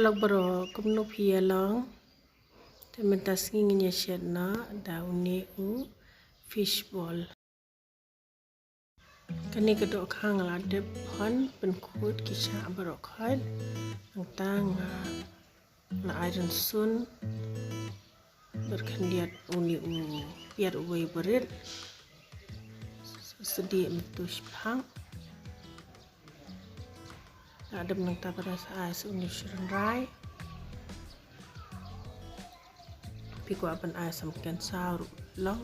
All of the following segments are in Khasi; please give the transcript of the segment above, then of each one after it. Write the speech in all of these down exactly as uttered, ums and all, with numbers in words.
Baroh kumno phi ïa long? Te mynta sngi ngin ïa shet noh da une u fish ball. Kane ka dohkha nga la dep hon pynkhuid ki shah baroh khoit. Nangta nga la ai rynsun bad khyndiat une u piat uwei barit. Sdie mynta shiphang. La dep nangta pat da sa ai sa une u shynrai. Phi kwah ban ai sa mken saw ruh long.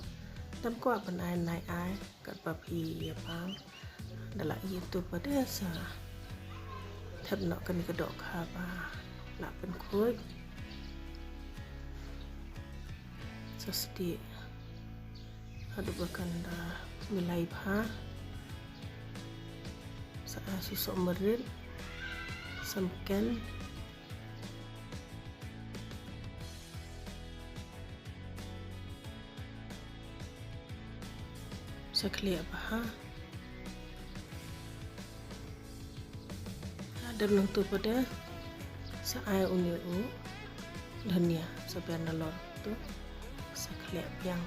Tam kwah ban ai nai ai katba phi ïa pang. Da la ïa tu pat da sa thep noh kane ka dohkha ba la pynkhuid. Sa sdie haduh ba kan da milai bha. Sa ai sa soh marit, sa mken. Sa khlieh bha. Dep nangtu pat da sa ai une u dhania sa biang nalor tu sa khlieh biang.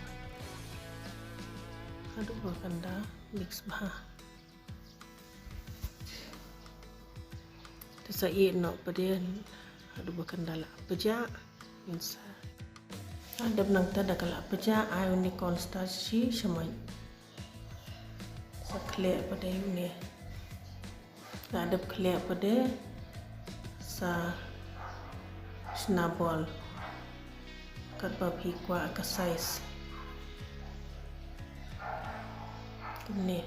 Haduh ba kan da mix bha. Te sa ïeh noh pat da haduh ba kan da la pjah. Ngin sa. Dep nangta da ka la pjah ai une cornstarch shi shamoit. Sa khlieh pat da une. La dep khlieh pat da sa shna ball katba phi kwah ka size. Kumne.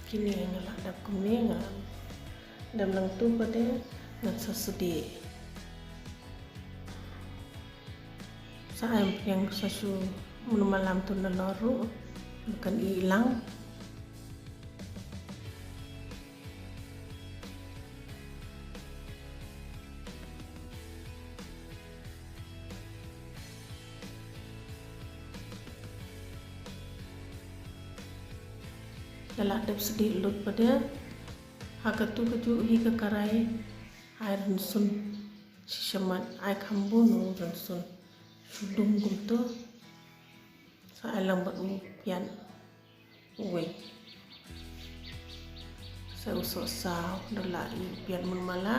Kine nga la dep kumne nga la dep nangtu pat da ngan sa sdie. Sa ai ïa sa shu mano ma lam tu nalor ruh kan ïeh lang. Da la dep sdie lut pat da ha katu ka juh hi ka karai ai rynsun. Shisha mat ai kham bun u rynsun. Shu dum kumtu. Sa ai lang bad u piat uwei. Sa u sohsaw da la ïa u piat myrmala.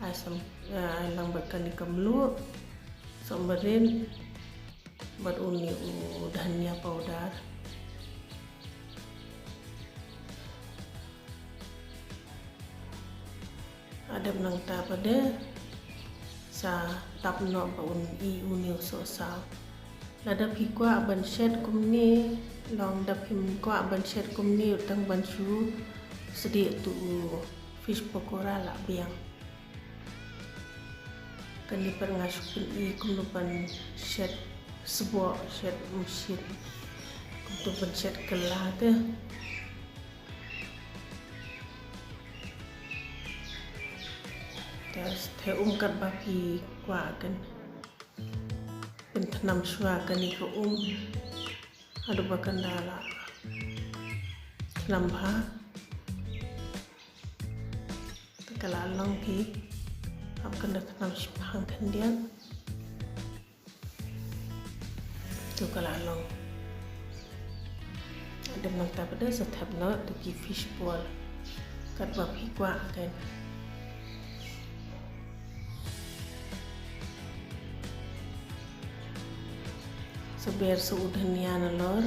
Ai sam ai lang bad kane ka mluh. Soh marit bad une u dhania powder. Dep nangta pat da sa tap noh ba un i une u sohsaw. Lada phi kwah ban shet kumne long, da phim kwah ban shet kumne u tang ban shu sdie tu u fish pakora la biang. Kane pat nga shu pyni kumno ban shet sboh, shet mynsiem, kumno ban shet kylla te. Te, te um katba phi kwah kan pynthnam shuwa kane ka um. Haduh ba kan da la thnam bha. Te ka la long ki hap kan da thnam shiphang khyndiat. Tu ka la long. Dep nangta pat da sa thep noh tu ki fish ball katba phi kwah kan. Sa ber sa u dhania nalor.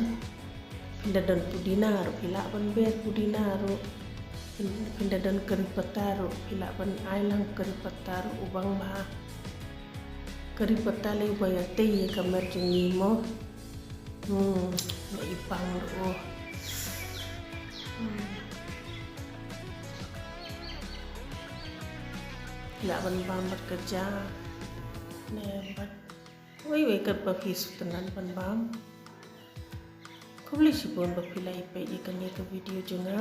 Phin da don pudina ruh phi lah ban ber pudina ruh. Phin, phin da don kari patta ruh phi lah ban ai lang kari patta ruh u bang bha. Kari patta lei ba ïa tei ïa ka mer jong ngi mo. Hmm, ba i pang ruh. Hmm. Lah ban bam bad ka ja. Ne bad wei wei katba phi sngewtynnat ban bam. Khublei shibun ba phi la ïa peit ïa kane ka video jong nga.